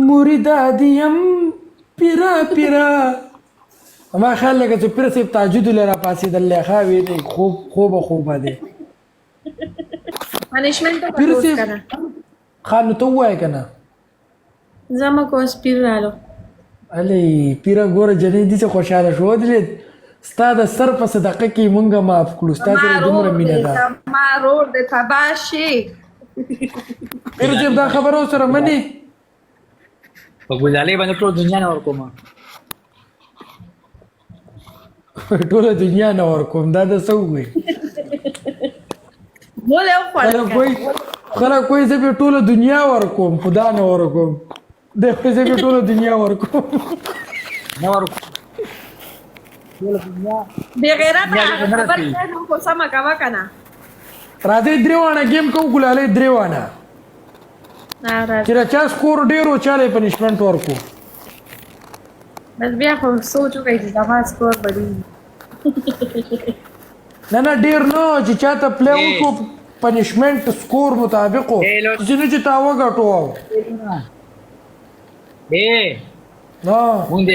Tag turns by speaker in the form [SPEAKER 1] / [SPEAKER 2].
[SPEAKER 1] مریدا دیم پیرا پیرا. ما خیال لکه چې پیر صاحب تهجد له راپاڅېدل دی، ښه ویلې خوب خوبه خوبه دی.
[SPEAKER 2] پنشمنټ
[SPEAKER 1] پیر
[SPEAKER 2] وکړو
[SPEAKER 1] صاحب
[SPEAKER 2] کنه.
[SPEAKER 1] ښه نو ته ووایه که نه.
[SPEAKER 2] زما کوس پیر رالو.
[SPEAKER 1] الې پیره ګوره جنۍ دي چې خوشحاله شو ودرېد، ستا د سر په صدقه کې مونږه معاف کړو، ستا
[SPEAKER 2] زما
[SPEAKER 1] سره دومره
[SPEAKER 2] رور
[SPEAKER 1] مینه
[SPEAKER 2] دی،
[SPEAKER 1] ده.
[SPEAKER 2] زما رور دی تباه شي.
[SPEAKER 1] پیر صاحب دا خبره ورسره منې؟
[SPEAKER 3] په ګلالۍ باندې ټول دنیا نه ورکوم.
[SPEAKER 1] ټوله دنیا نه ورکوم، دا د څه ووایي؟
[SPEAKER 2] ګولې وخوړه.
[SPEAKER 1] خلک وایي، خلک وایي زه به ټوله دنیا ورکوم خو دا نه ورکوم، دی خو زه به ټوله دنیا ورکوم.
[SPEAKER 3] نه ورکوم ټوله دنیا.
[SPEAKER 2] بې غیرته
[SPEAKER 3] دنیا دې نه
[SPEAKER 2] خبر
[SPEAKER 3] رسېږي.
[SPEAKER 2] دی نو خو سمه کوه که نه.
[SPEAKER 1] راځئ درې واڼه ګیم کوو ګلالۍ، درې واڼه.
[SPEAKER 2] نه راځه.
[SPEAKER 1] چې د چا سکور ډېر و چا له یې پنشمنټ ورکو.
[SPEAKER 2] بس بیا خو سوچ وکړئ چې زما سکور به ډېر وي.
[SPEAKER 1] نه نه ډېر نه، چې چا ته پلی
[SPEAKER 3] ای
[SPEAKER 1] وکړو پنشمنټ سکور مطابق و،
[SPEAKER 3] ای لو
[SPEAKER 1] چې نه چې تا وګټو.
[SPEAKER 3] ای
[SPEAKER 1] نه
[SPEAKER 3] مونږ د